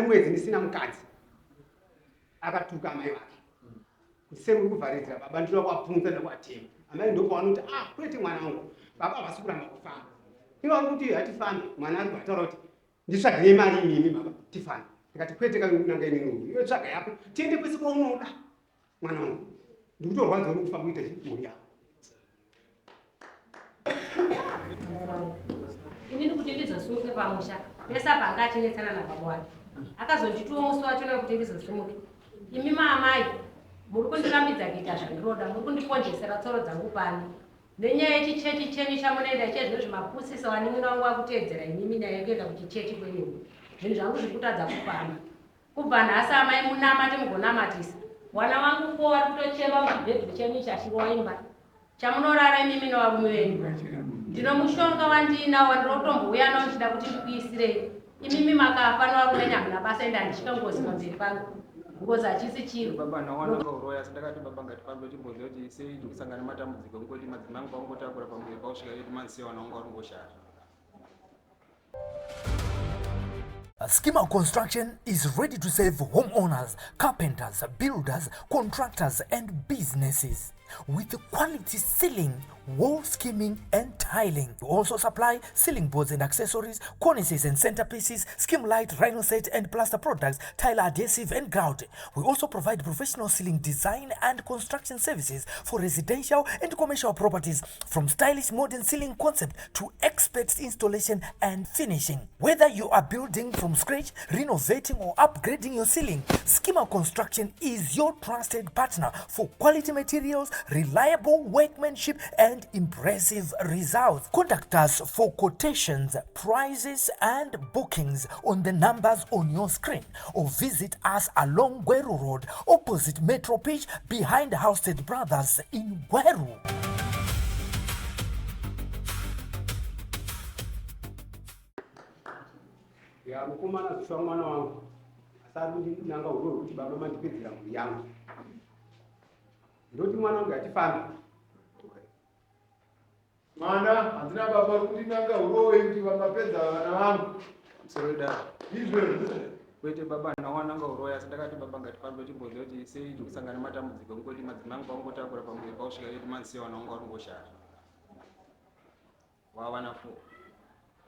mwedzi ndisina mukadzi. Akatuka amai vake kuti sei muri kuvharidzira baba, ndinoda kuvapunza nekuvatema. Amai ndopavanoti ah, kwete mwana wangu, baba havasi kuramba kufamba. Ivo vari kuti hatifambe, mwana ari kuvataura kuti nditsvagirei mari imimi baba tifambe. Ndikati kwete kananga inini, iwe tsvaga yako tiende kwese kwaunoda mwana wangu, ndikutorwadziwa nekufa kuita mhuri yako. Inini kuti ndizosimuke pamusha pese apa anga achinetsana nababa wake akazonditiwo musi wachona wekuti ndizosimuke imi maamai muri kundirambidza kuita zvandinoda muri kundikonjesera tsoro dzangu pano nenyaya yechichechi chenyu chamunoenda chezvino zvimapusisa vanin'ina vangu vakuteedzera imimi nyaya yekuenda kuchichechi kwenyu zvinhu zvangu zviri kutadza kufamba Kubva nhasi amai munamate mugonamatisa. Wana wangu ko wari kutochema muchibhedhuru chenyu ichi achirowa imba. Chamunorara imimi nevarume venyu. Ndino mushonga wandiinawo wandiri kutombouya nawo ndichida kuti ndikuisirei. Imimi makafa nevarume venyu hamuna basa ende handitye ngozi pamberi pangu. Ngozi hachisi chiro. Baba nawana kauroya asi ndakati baba ngatifambe timboziva kuti sei tikusangana nematambudziko ngoti madzimai angu pangotakura pamuviri pakusvika 8 months sewana wangu vari kungoshaya. Schema Construction is ready to serve homeowners, carpenters, builders, contractors, and businesses with quality ceiling, wall skimming, and tiling. We also supply ceiling boards and accessories, cornices and centerpieces, skim light, rhino set and plaster products, tile adhesive and grout. We also provide professional ceiling design and construction services for residential and commercial properties, from stylish modern ceiling concept to expert installation and finishing. Whether you are building from scratch, renovating or upgrading your ceiling, Schema Construction is your trusted partner for quality materials, reliable workmanship and impressive results. Contact us for quotations, prices and bookings on the numbers on your screen or visit us along Gweru Road opposite Metro Pitch behind Housted Brothers in Gweru. Ya mukomana zviswa mwana wangu asi ari kundinanga huro hwekuti baba mandipedzera mhuri yangu ndoti mwana wangu hatifambi Mwana handina baba uri kundinanga uroyi kuti vamapedza vana vangu. Musoro dara. Izvo kwete baba nawananga uroyi asi ndakati baba ngatifambe timboziva kuti sei tikusangana nematambudziko ngoti madzimai angu pangotakura pamuviri pakusvika 8 months sewana wangu vari kungoshaya. Wavana 4.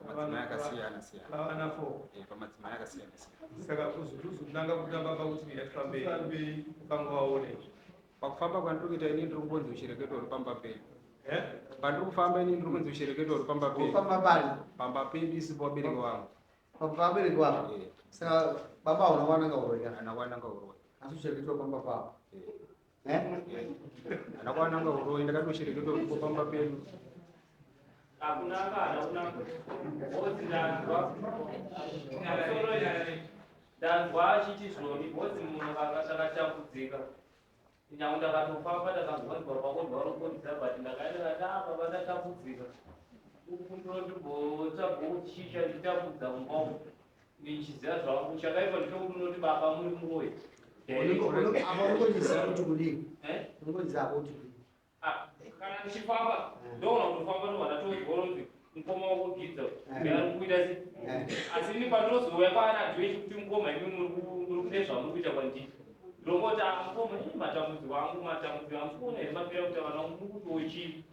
Pamadzimai akasiyana siyana. Vavana 4. Eh, pamadzimai akasiyana siyana. Saka uzonanga kutamba pakuti ngatifambei ukangovaona izvi. Pakufamba kwandiri kuita ini ndiri kungonzi ushereketo uri pamba pedu. Eh? Pandiri kufamba ini ndiri kunzi ushereketo uri pamba pedu. Pamba pani? Pamba pedu isipo vabereki vangu. Pamba vabereki vako. Eh. Saka baba hauna wananga uroyi. Ana wananga uroyi. Asi ushereketo pamba pako. Eh. Ana kwananga uroyi ndakatoshereketo uri pamba pedu. Akunaka haana kunaka. Bozi ndanzwa. Pamusoro ndanzwa achiti zvoni bozi munhu akasakatambudzika. Nyange ndakatofamba ndakanzwa nzwa pakodwa rokodza but ndakaenda ndati ah baba ndatambudzika. Ukumbiro ndimbotsvaga uchisha ndichitambudza mumba umu. Ndichiziva zvangu chakaipa ndechekuti unoti baba muri muroyi. Apa unongoziva kuti kudii? Eh? Unongoziva kuti kudii? Ah, kana ndichifamba ndoona kutofamba ndobva ndatonzwa ronzi mukoma wako gidza ari kuita se asi ini pandinozouya kwaana joichi kuti mukoma imi muri kune zvamuri kuita kwandiri ndinongoti ah mukoma ii matambudziko angu matambudziko angu sikuona here mapera kuti vana vangu muri kutiwo chii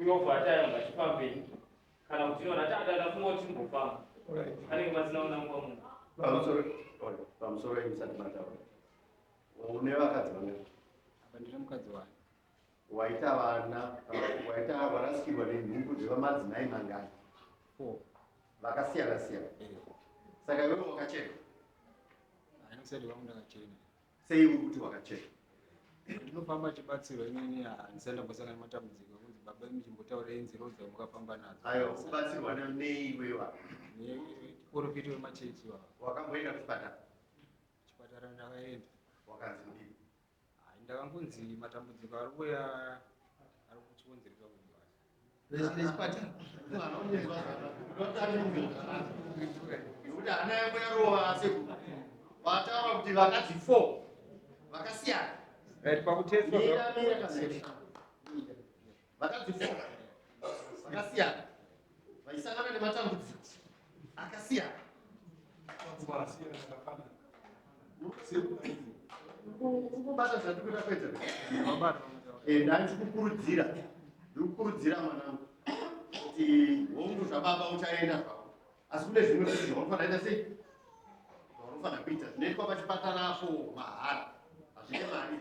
uyobva ati ayo ngatifambei kana kuti inoona ati ada ndafunga kuti timbofamba anenge masina kunangwa munhu. Pamusoro pamusoro musati mataura. Une vakadzi vangani? Apa ndine mukadzi wani. Waita vana, waita warasikirwa nenhumbu dzevamadzimai mangani? 4. Vakasiyana siyana. Eh. Saka iwewe wakachena? Haina kusati kwangu ndakachena. Sei uri kuti wakachena? Ndinofamba chibatsiro inini handisati ndambosangana nematambudziko ekunzi baba imi chimbotaurei nzira dzamukafamba nadzo. Aiwa, kubatsirwa nei iwewe? Neporofiti wemachechi iwawa. Wakamboenda kuchipatara? Chipatara ndakaenda. Wakanzi kudii? Hai, ndakangonzi matambudziko ari kuuya ari kuchikonzeresa kumba. Nechipatara. Nekuti hana yangu yarova sekuru. Vataura kuti vakadzi 4 vakasiyana. Right, pakutestwa Mira mira kasere. Vakadzi 4 vakasiyana. Vaisangana nematambudziko akasiyana. Ukubata zvandikuita kwedza. Eh, ndandikukurudzira. Ndikukurudzira mwanangu. Kuti hongu zvababa uchaenda zvako. Asi kune zvimwe zvinhu zvaunofanira kuita sei? Zvaunofanira kuita zvinoitwa pachipatara apo mahara. Hazvine mari.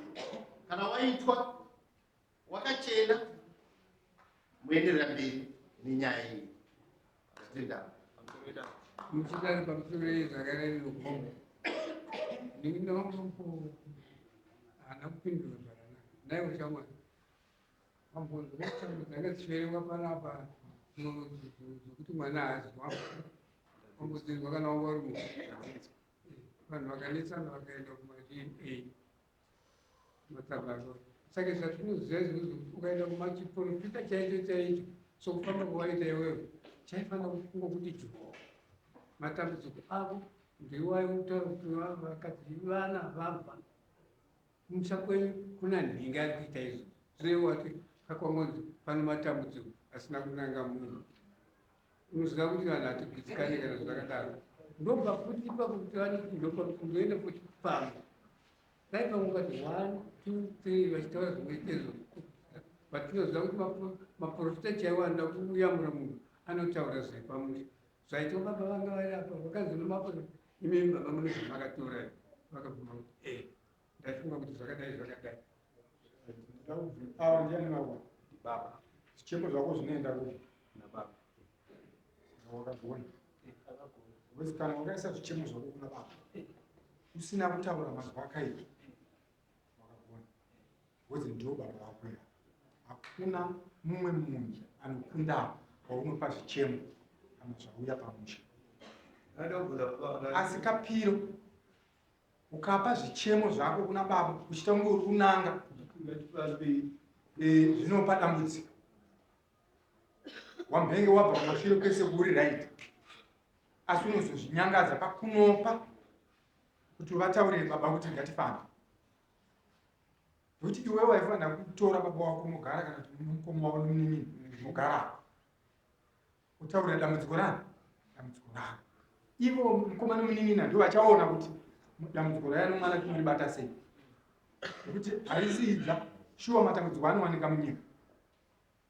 Kana waitwa wakachena muenderera mberi nenyaya iyi tenda muchitari pamusoro yezvakarererwa ndinomuku haana kupindura zvakanaka naiwo shamwari pambonzo dzanga dzichiverengwa panapa dzokuti mwana haazwa wambodzinzwa kana wanga uri munhu vanhu vakanetsana vakaenda kumaDNA matsamba saka zvatinoziva izvozvo ukaenda kumachiprofita chaicho chaicho sokufamba kwawaita iwewe chaifanira kufunga kuti jo matambudziko avo ndiwayo kutaura kuti vakadzi vana vabva kumusha kwenyu kuna nhingi ari kuita izvo zvirewa kuti kakwangonzi pano matambudziko asina kunanga munhu unoziva kuti vanhu hatigutsikane kana zvakadaro ndobva futi ipapo kuti vanoti ndobva kuti ndoenda futi pamwe dai pamwe ukati one two three vachitaura zvimwe izvo but tinoziva kuti maprofita chaiwo anoda kuyamura munhu anotaura zvepamusha zvaitwa baba vanga vari apa vakanzi nomaprofita imi baba mune zvamakatora vakabvuma kuti e ndaifunga kuti zvakadai zvakadai Ava ndiani vako? Baba. Zvichemo zvako zvinoenda kupi? Nababa. Wakagona. Because kana wakaisa zvichemo zvako kuna baba usina kutaura mazwi akaipa wakagona. Because ndiwo baba vako ivava. Hakuna mumwe munhu anokunda waunopa zvichemo kana zvauya pamusha. Asi kapiro ukapa zvichemo zvako kuna baba uchiita kunge uri kunanga eh, zvinopa dambudziko wambenge wabva kumashure kwese kuri right asi unozozvinyangadza pakunopa kuti uvataurire baba kuti ngatifambe nokuti iwe waifanira kutora baba wako mogara kana kuti mukoma wako nomunin'ina mogara utaurira dambudziko rani dambudziko rako ivo mukoma nomunin'ina ndivo vachaona kuti dambudziko raya nomwana tinoribata sei nekuti harisi idza shuwa matambudziko anowanika munyika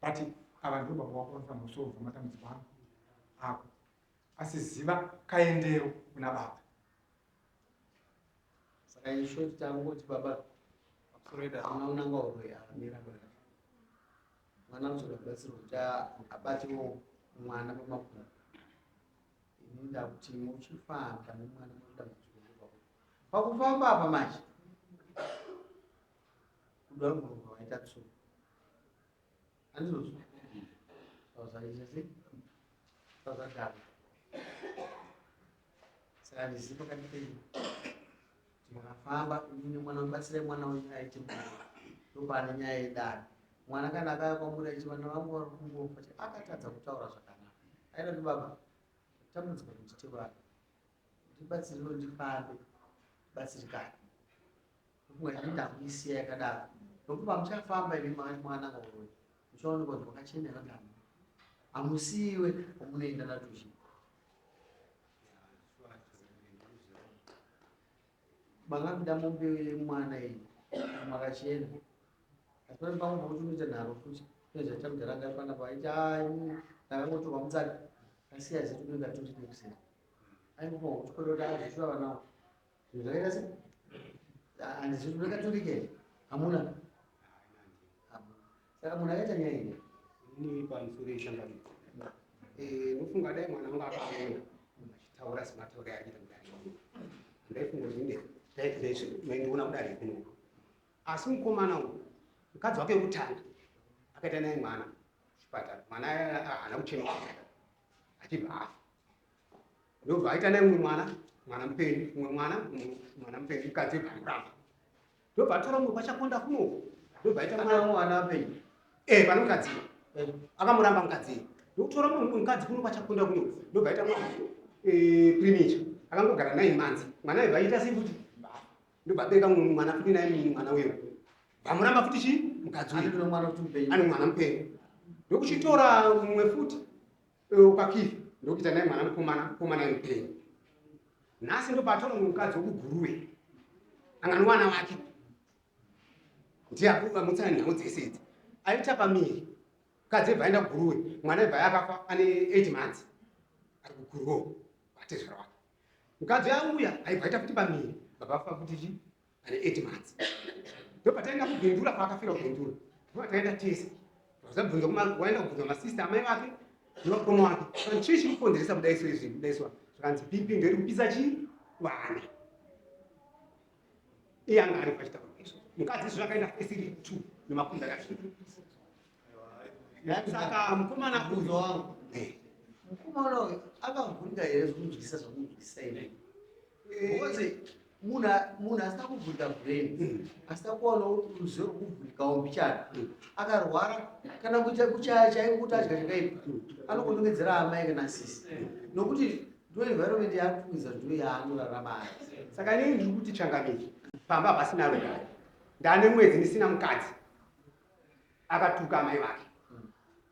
but ava ndivo baba wako vanofanira kusolva matambudziko ako ako asi ziva kaendero kuna baba saka in short tangoti baba mwana unanga uroyi akamira mwana anozoda kubatsirwa kuti abatewo mwana pamakumbo ini ndakuti muchifamba nemwana mudambudziko pakufamba apa manje kuda murume waita tsuro handizvozvo zvaita sei zvazvagara saka handizivi pakati penyu kuti makafamba ini mwana batsirai mwana wenyu aite ndopane nyaya yedare mwana kana akauya kwamuri aiti vana vangu vari kungofa akatadza kutaura zvakanaka aida kuti baba tambudzika kuti tevana ndibatsirewo ndifambe batsirikane ndofunga ini ndakuisiya yakadaro nokuti pamuchafamba imi makati mwana kauroi muchaonekwa kuti makachena yakadaro hamusiiwe kwamunoenda natuchi makakuda mombe yemwana iyi makachena asi pane pamwe pakuti unoita nharo futi nezvaita mudhara anga ari panapa aiti ndakangotorwa mutsaka asiya ziti unenge atori nekuseri aingopa kuchikoro kuti azvishuva vanawo zvinhu zvakaita se handizivi kuti katorike hamuna saka munhu akaita nyaya iyi ini pamusoro yeshangaridzi eh, ndofunga dai mwana wangu akaona achitaura semataure aita kudare ndaifunga kuti ine maindiona kudare kunoku asi mukomana uyu mukadzi wake wekutanga akaita naye mwana kuchipatara mwana haana kuchema achibva afa ndobva aita naye mumwe mwana mwana mupenyu mumwe mwana mwana mupenyu mukadzi bva ndobva atora mumwe kwachakonda kunoku ndobva aita mwana mwana mupenyu eh pane mukadzi eh. akamuramba mukadzi ndokutora mumwe mukadzi kuno kwachakonda kunoku ndobva aita mwana eh primicha akangogara naye manzi mwana aibva aita sei futi ndobva abereka mumwe mwana futi naye mwana uyo vamuramba futi chii mukadzi uyu ane mwana mupenyu ndokuchitora mumwe futi ukakifa ndokuita naye mwana mukomana mukomana mupenyu Nhasi ndopatora mukadzi wekuGuruwe anga nemwana wake, ndiye amutsana nhau dzese idzi. Aita pamiri, mukadzi ebva aenda kuGuruwe, mwana ebva akafa ane 8 months ari kuGuruwe kwatezvara wake. Mukadzi auya aibva aita futi pamiri, baba afa futi chi ane 8 months. Ndopataenda kuBindura, kwaakafira kuBindura, ndopataenda tese. Wazabvunza waenda kubvunza masista amai vake nevakoma wake, kana chii chiri kukonzeresa kudaiso izvi kudaiswa, zvakanzi BP ndoiri kupisa chii vana. Iye anga ari pachitaura izvo, mukadzi izvo akaenda esiri 2 nemakumbi akasvika. Saka mukomana uyo wangu, mukomana uyu akavhunga here zvokunzwisisa zvakunzwisisa here? Because munhu asina kuvhurika brain, asina kuwana ruzivo rwekuvhurikawo mbichana, akarwara kana kuita kuchaya chaiko kuti adya chakaipa, anokundongedzera amai kana sisi, nokuti ndo environment yaakufungidza, ndo yaanorarama ari. Saka inini ndiri kuti changamire, pamba pasina rugare, ndane mwedzi ndisina mukadzi. Akatuka amai vake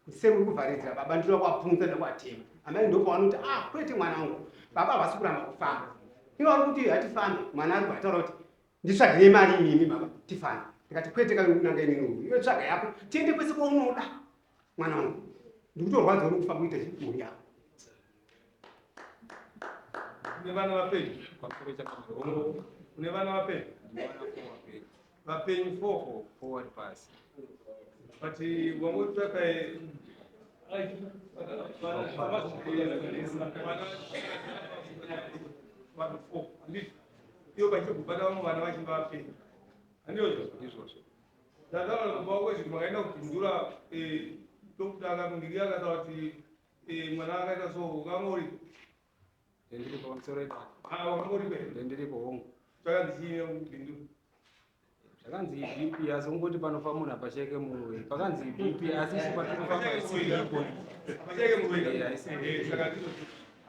kuseri uri kuvharidzira baba, ndinoda kuvapunza, ndoda kuvatema. Amai ndopavanoti, ah, kwete mwana wangu, baba havasi kuramba kufamba, ivo vari kuti hatifambe. Mwana ari kuataura kuti nditsvagirei mari imimi baba tifambe. Ndikati kwete, kananga inini uyu, iwe tsvaga yako tiende kwese kwaunoda mwana wangu, ndikutorwadziwa nokufamba kuita mhuri yako. Une vana vapenyu? Une vana vapenyu? Vapenyu four? Forward pasi. But wangotsvaka vanhu four, handiti? Ivo vachigobata vamwe vana vachiri vapenyu, handiyozvo? Izvozvo. Ndataura kubva kwezviti makaenda kupindura tokutanga mungiri akataura kuti mwana akaita so, ukangori Ndiripo, pamusoro idare. Ah, wakangori kwe? Ndiripo, hongu. Zvakanzi chii kupindura? Zvakanzi BP, asi kungoti panofa munhu apasheke muroyi. Pakanzi BP, asi isu patinofamba isipo. Apasheke muroyi. Eh, haisi. Saka ndizvo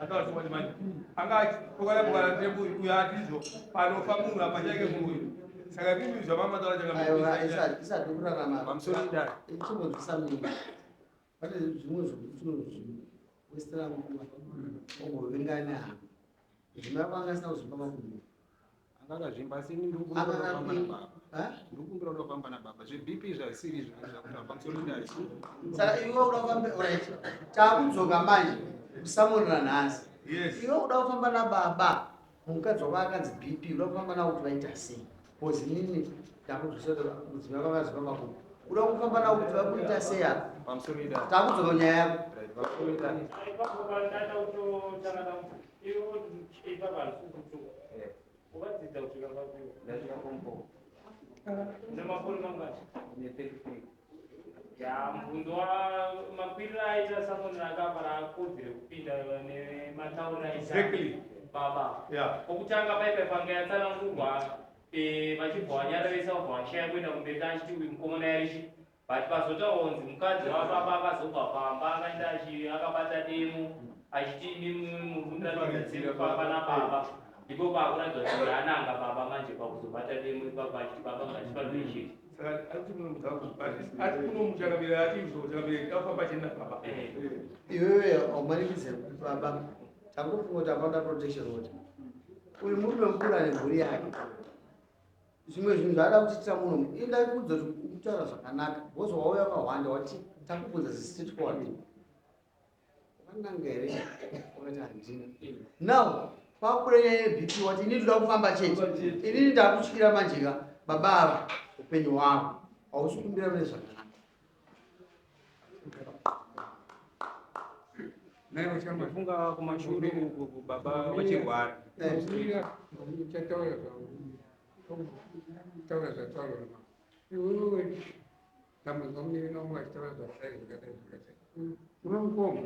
ataura chokwadi manje, anga achipokana pokana uyo atizvo panofa munhu apasheke muroyi. Saka mimi zvamamataura. Aiwa, isati kurarama. Pamusoro idare. Ichimbonzwisa munhu, pane zvimwe zvokuti tinozviwestera nguva ogovingana hama. Mudzimai wako anga asina kuzvimba makumbo? Anga akazvimba, asi ini ndikukumbira kuda kufamba nababa. Ndikukumbira kuda kufamba nababa. ZveBP zvasiri izvo zvakutaura, pamusoro idare. Saka iwe uda kufamba, right, taakudzoka manje kusamonera nhasi. Iwe uda kufamba nababa, mukadzi wako akanzi BP, uda kufamba nawo kuti vaita sei? Because inini ndakuzvisa kuti mudzimai wako akazvimba makumbo, uda kufamba nawo kuti vakuita sei apa? Pamusoro idare. Taakudzoka nyaya yako. Right, pamusoro idare. Ipapo ndada kutotanga dambudziko. Iwe ipapa handisi kukutuka. Ukadzidza kusvika papi? Ndasvika form four. Une makore mangani? Une 33. Ya, mubvunzo wa makwiriro aita samonera akapa raakodzere kupinda nematauriro aita baba. Pokutanga paipa panga yatsanangurwa, vachibva vanyararisa, vabva vashaya kuenda kumberi achiti uyu mukomana yarichi, but pazotaurwa kunzi mukadzi wababa akazobva pamba akaenda akabata demo achiti imimi muri kundiratidza sei kufamba nababa, ndipo paakuratidza kuti ananga baba manje pakuzobata demo ipapo achiti baba ngatifambe chete. Saka ati ati kuno muchakamira ati izvo chakamira kafamba chienda baba. Iwewe haumanikidze baba, takufunga kuti apanda protection order. Uyu murume mukuru ane mhuri yake, zvimwe zvinhu zvaada kutiitira muno, inda kuudza kuti ukutaura zvakanaka because wauya wakahwanda, wati takubvunza zvistraight forward, wakananga here? Wakati handina. Now kwakura nyaya yeBP, wati ini ndoda kufamba chete, inini ndakutyira manjeka baba ava upenyu hwavo hausi kumbira mune zvakanaka. Ndofunga kumashure uku baba vachirwara. Uchataura taura zvataurwa nama iwewe, dambudziko munini wangu achitaura zvakadai zvakadai zvakadai, une mukoma?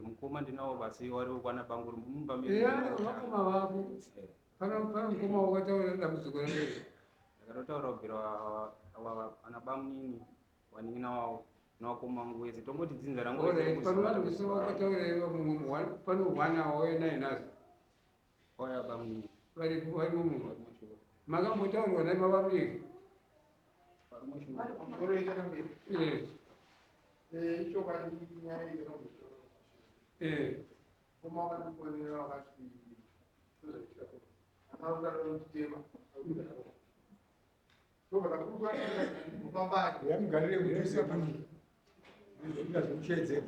Mukoma ndinawo, basi wari kwana banguru mumba. Eya, vakoma vako, pana mukoma wakataura dambudziko rake? Ndakatotaura kubvira ana bamunini, vanin'ina wavo nevakoma vangu wese, tongoti dzinza rangu rese. Alright, pano vanhu vese wakataura iwe, mumwe pano hwana wauya naye nhasi? Waya bamunini. Varipo, varimo mumba, makambotaurwa naye mavaviri? Ichokwadi, nyaya iyi yakambotaura. Koma vakandifonera vakati Yamugarire kudhuze pano zvinga zvekushedzera.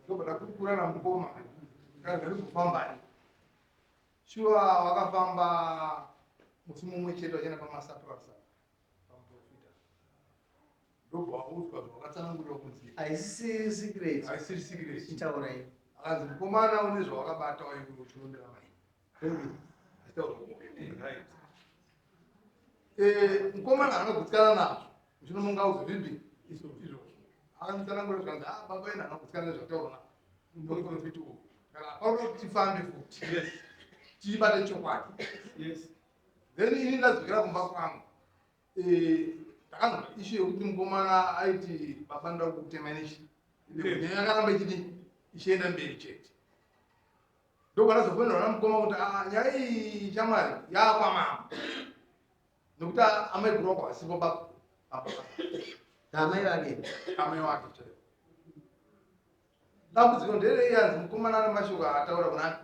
Ndobva ndakurukura namukoma kana zvari kufambani. Shuwa wakafamba musi mumwe chete vachienda pamasapurasa pamuprofita. Ndobva waudzwa zvawakatsanangurirwa kunzi Haisisiri secret. Haisiri secret. Chitaurai. Akanzi mukomana une zvawakabata iwe uchinombera mai. Achitaura right. Eh, mukomana haana kugutsikana nazvo. Uchinomunga uzi zvipi? Izvozvo. Akanditsanangurira zvikanzi ah baba ina haana kugutsikana nezvataura na. Ndomuprofita uyu. Kana pauda kuti tifambe futi. Yes. Tibate chokwadi. Yes. Then ini ndadzokera kumba kwangu. Eh, ndakanzwa ishu yekuti mukomana aiti baba ndoda kukutema nechi. Nyaya yakaramba ichiti ichienda mberi chete. Ndobva ndazofonerwa namukoma kuti ah, nyaya iyi shamwari yaakwamambo. Nekuti amai guru wako vasipo baba. Amai vake. Amai wake chaivo. Dambudziko nderei hanzi mukomana ane mashoko aataura kuna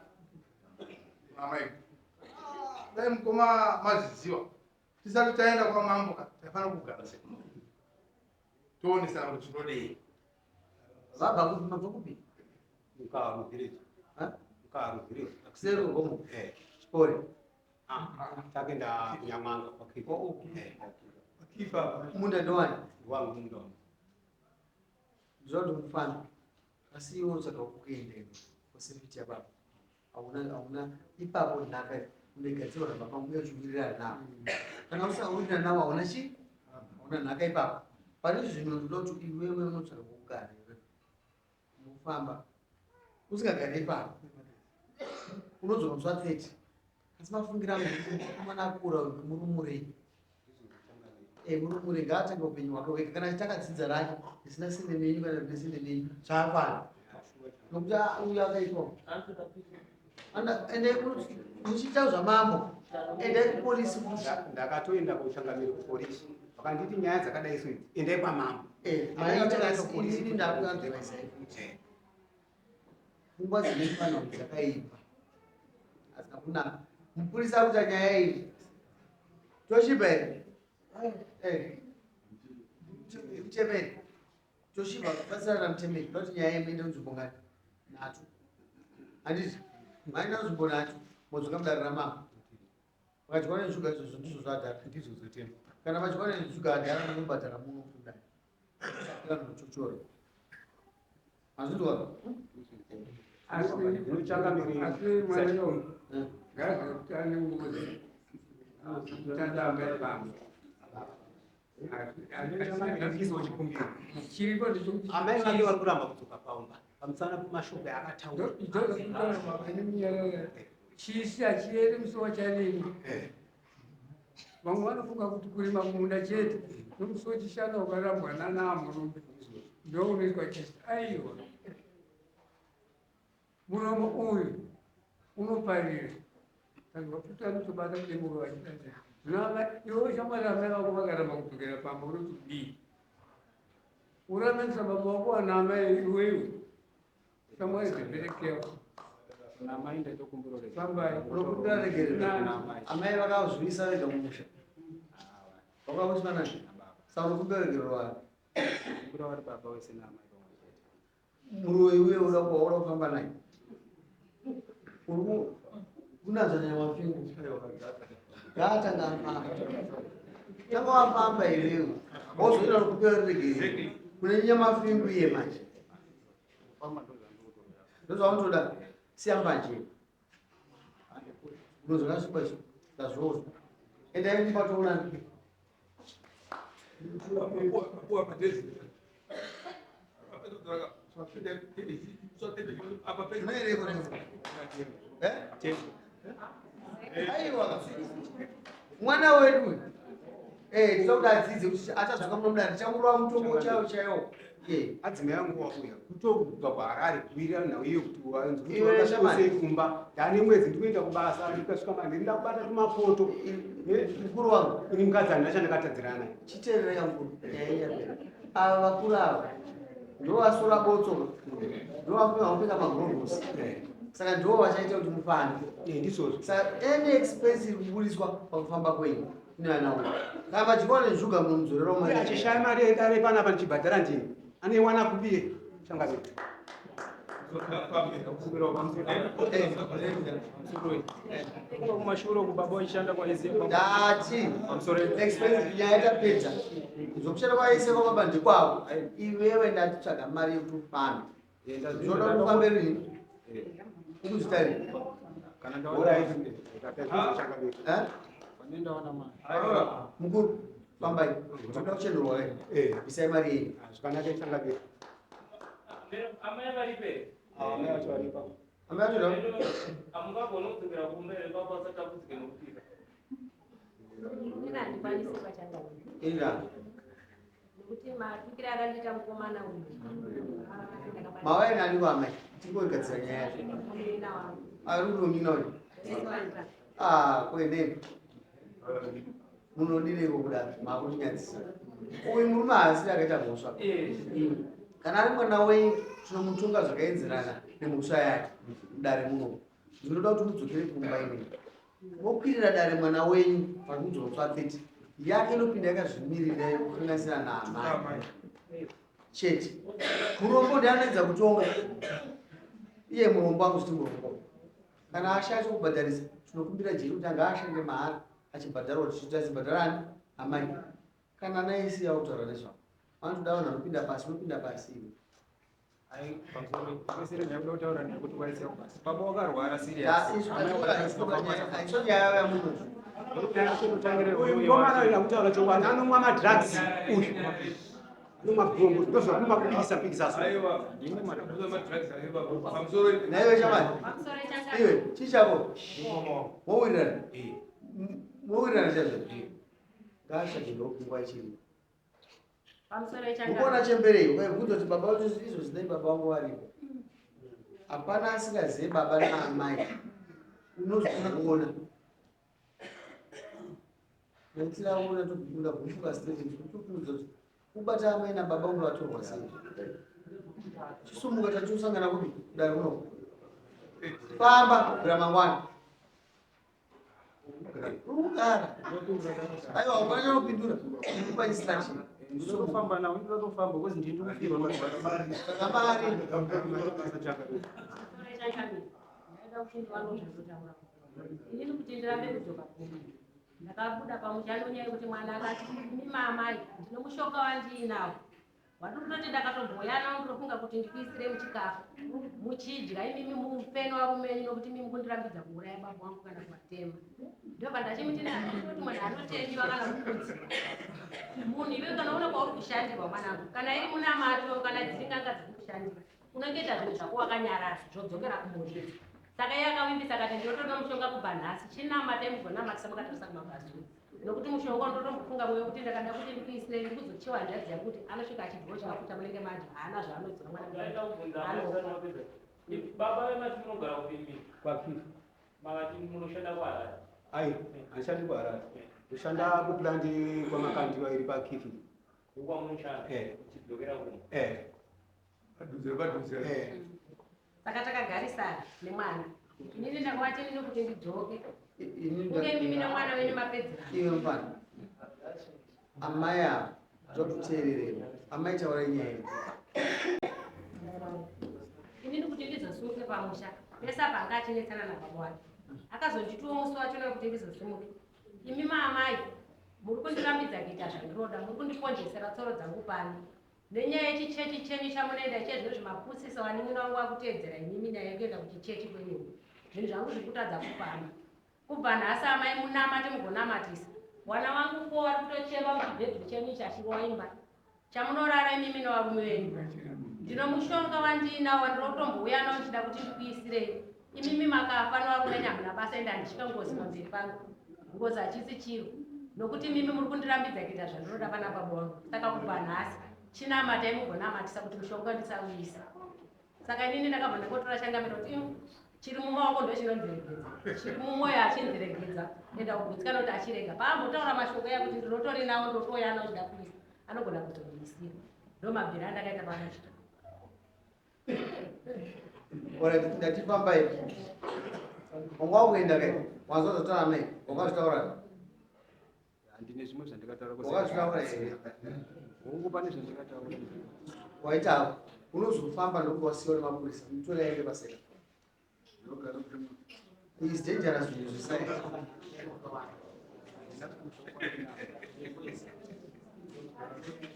amai guru. Ah, dai mukoma mazviziva. Tisati taenda kwamambo ka taifanira kugara semhuri. Toonesana kuti tinodei. Vabva kupi mabva kupi? Mukaru village. Ha? Mukaru village. Kuseri gomo. Eh. Chipore. Ah, takaenda kuNyamwanga kwaKifa. Oh, Eh. Kifa. Munda ndowani? Wangu munda wangu. Ndinoda kuti mufambe. Asi iwe unotsvaga kuenda iwe. Usifiti yababa. Hauna hauna ipapo nhaka unegadzirwa nababa mbuya uchiwirirana navo. Kana usawirirana navo hauna chi? Hauna nhaka ipapo. Pane zvino ndinoda kuti iwewe unotsvaga kugara iwe. Unofamba. Usingagari ipapo. Unodzoka musi wa 30. Asi mafungira angu mukomana akura uyu murumurei. Eh, murumure ngaatange upenyu hwake wega kana achitanga dzinza rake risina sende menyu kana rine sende menyu zvaakwana nokuti uyu akaitwa endai muchiita zvamambo endai kupolisi Ndakatoenda kuchangamire kupolisi. Vakanditi nyaya dzakadai so idzi endai kwamambo. Eh, maita inini ndakuadvaisai futi pfungwa dzine vanhu dzakaipa hadzina kunaka mupurisa akuita nyaya iyi toshiba here Eh. Mutemeri toshiba batsirana namutemeri ndokuti nyaya yemuende kunzvimbo ngani nhatu handiti maenda kunzvimbo nhatu modzoka mudare ramambo vakadyiwa neshuga izvozvo ndizvo zvadhara Ndizvo zvotema. kana vadyiwa neshuga adhara munobhadhara muno kudai kana muchochora mazvinzwa Asi Ndinochangamire asi mwana uyu ngaazive kuti ane ngozi kutanda amai pamba. Ndinochangamire chikumbiro. Chiripo ndechekuti Amai vake vari kuramba kudzoka pamba pamusana pemashoko aakataura. Chisi hachieri musi wacharimwa. Vamwe vanofunga kuti kurima munda chete nomusi wechishanu ukarambwa nana murume ndounoitwa chisi. Aiwa, muromo uyu unoparira vanhu vafuti vanotobata kudemuro vachitadza. Zvino iwe shamwari, amai vako vakaramba kudzokera pamba unoti kudii? Urambanisa baba wako wana amai iwewe, shamwari dzemberekewa. Namai ndaitokumbira regerero. Fambai. Unokumbira regerero. Namai. Amai vakazviisa vega mumusha vakakuti nani saka unokumbira regerero wani? Kumbira vari baba wese naamai pamwe chete. Muruwe iwe uda uda kufamba naye uri kunanzva nyamafingu ngaatanga afamba tanga wafamba iwewe wozoita kukumbira regerero kune nyamafingu iye manje. Kufamba ndozvandinotoda. Ndozvaunotoda siya mbanje unozona zviba zvazvozvo endai kumba toonani. Aiwa, mwana wedu eh tinoda kuti adzidze kuti achadzoka muno mudare tichamurova mutongo chaiwo chaiwo. Eh. Adzimai angu wauya kutobva kuHarare kuwirira nhau iyo kuti wanzi kuti Iwe shamwari. wakasvika kumba ndane mwedzi ndikuenda kubasa ndikasvika manheru ndakubata tumapoto. Mukuru wangu. Ini mukadzi handina chandakatadzirana naye. Chiteerera mukuru, nyaya iyi yapera. Ava vakuru ava Ndovasora botso, ndovapfeka magurovhosi, saka ndivo vachaita kuti mufambe. Ndizvozvo. Saka any expense iri kuburitswa pakufamba kwenyu inanawo kana madyiwa nezhuga munomudzorera Uye achishaya mari yedare panapa ndichibhadhara ndini anoiwana kupiye changamire. Kumashure uku baba vachishanda kwaISE. Ndati expense nyaya tapedza zvokushanda kwaISE kwababa ndekwavo, iwewe ndati mari yekuti ufambe. Zvoda kuti ufambe rini? Ukuzvita rini? Kana ndaona Eh? pane ndawana mari. Mukuru, fambai, toda kuchenurwa we. Isai mari yenyu. Zvakanaka changamire. Amai varipe. Amai vacho varipa. Amai vacho ndo? Hamungagoni kudzokera kumberi baba vasatambudzike nokupika. Inini handikwanisi pachangamire. Ina. Nekuti matukire akandiita mukomana uyu. Mawai nani kwamai? Tingogadzira nyaya yacho. Munin'ina wangu. Ari kuti munin'ina uyu? Ah, kuendei. Munodireiko kudaro? Makutinyadzisa. Uyu murume haasiri akaita mhosva. Kana ari mwana wenyu tinomutonga zvakaenzerana nemhosva yake mudare muno. Ndinoda kuti mudzokere kumba imweni. Mokwirira dare mwana wenyu pakudzoswa 30. Yake inopinda yakazvimirira kukanganisira naamai. Chete. Murombo ndiye anoedza kutonga. Iye murombo akuzviti murombo. Kana ashaya chokubhadharisa tinokumbira jeri kuti anga ashande mahara achibhadharwa tichiti achibhadharani amai. Kana naisi yautaura nezvavo. Vanotoda vanhu vanopinda pasi, unopinda pasi iwe. Ai, pamusoro kwesere ndakuda kutaura nekuti waisiya kubasa. Baba wakarwara serious. Aiso nyaya yamunhu. Uyu mukomana uyu akutaura chokwadi anomwa madrugs uyu. Anomwa gombo ndozvakumwa kupikisa pikisa so. Naiwe shamani. Pamusoro changamire. Iwe, chii chako? Mowirirana? Mowirirana chaizvo? Ngaashande ndokunguva ichiripo. Pamusoro Ukuona changamire. chemberei ukaibvunza kuti baba vacho izvo zvinai baba vangu varipo. Hapana asingazivi baba naamai. Unozviona. Nekuti raona tobvunza gumbuka straight tokuudza kuti ubata amai nababa vangu vatorwa sei. Chisumuka tachosangana kupi kudare kuno. Famba kubvira mangwana. Uri kugara. Aiwa, hapana chaunopindura. Kupa instruction. Ndinotofamba nawo, ndinotofamba because ndini ndikufirwa nokubhadhara. Saka mari. Pamusoro changamire. Ndaida kuti ndiwane zvandotaura. Inini kuti ndirambe kudzoka kumba. Ndakabuda pamusha nenyaya yekuti mwana akati imi maamai ndine mushonga wandiinawo. Wandinototi ndakatomboyana ndinofunga kuti ndikuisire muchikafu. Muchidya imimi mufe nevarume venyu nokuti imimi kundirambidza kuuraya baba wangu kana kuvatema. Ndobva ndachimuti kuti munhu anotendiwa kana kukudziwa. Munhu iwe kana une kwauri kushandirwa mwanangu, kana iri munamato kana dziri n'anga dziri kushandira, unongoita zvinhu zvako wakanyarara zvodzokera kumuridzi. Saka iye akavimbisa akati ndinotoda mushonga kubva nhasi, chinamatai mugonamatisa makatarisa kumabvazuva. Nokuti mushonga ndotombofunga mwoyo kuti ndakada kuti ndikuisire ndikuzochiwa hanzvadzi yangu kuti anosvika achidyiwa chikafu chamunenge madya haana zvaanodzora mwana. Ndaida kubvunza amai usati wapedza. Baba vemati munogara kupi imi? Kwakifi. Makati munoshanda kuHarare. Ai, handishandi kuHarare. Ndoshanda kuplant kwaMakandiwa iri paKifi. Ndokwamunoshanda. Eh. Muchidzokera kumba. Eh. Padhuze padhuze. Eh. Saka takagarisana nemwana. Inini ndakavati inini kuti ndidzoke. Ini Kunge imimi nemwana wenyu mapedzerana. Iwe mfana. Amai ava zvokuteererera. Amai taurai nyaya iyi. Inini kuti ndizosimuke pamusha pese apa anga achinetsana nababa wake. Akazonditiwo musi wachona kuti ndizosimuke. Imi maamai muri kundirambidza kuita zvandinoda, muri kundikonjesera tsoro dzangu pano. Nenyaya yechichechi chenyu chamunoenda chezvino zvimapusisa vanin'ina vangu vakuteedzera imimi nyaya yekuenda kuchichechi kwenyu. Zvinhu zvangu zviri kutadza kufamba. Kubva nhasi amai munamate mugonamatisa. Wana wangu ko vari kutochema muchibhedhuru chenyu chachiwaimba. Chamunorara imimi nevarume venyu. Ndino mushonga wandiinawo wandinotombouya nawo ndichida kuti ndikuisirei. Imimi makafa nevarume venyu hamuna basa ende handityi ngozi pamberi pangu. Ngozi hachisi chiro. Nokuti imimi muri kundirambidza kuita zvandinoda pana baba vangu. Saka kubva nhasi chinamatai mugonamatisa kuti mushonga ndisauisa. Saka inini ndakabva ndangotora changamiro kuti chiri mumaoko ndochinondiregedza, chiri mumwoyo achindiregedza, enda kugutsikana kuti achirega. Paambotaura mashoko aya kuti ndinotori nawo ndotoya nawo ndida kuisa, anogona kuzondiisira. Ndo mabviro andakaita pamusha. Alright, ndatifambai. Wanga wakuenda kai? Wanzwa zvataura mai? Wakazvitaura? Handine zvimwe zvandikataura. Wakazvitaura here? Hongu, pane zvandikataura. Waita unozofamba ndokuti wasiwa nemapurisa. Mutore aende paseka. Is dangerous zvinhu zvisai.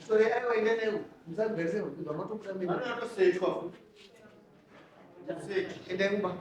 Sorry, aiwa enda newe. Musagarise kubva matobuda mene. Anotosetwa futi. Endai kumba.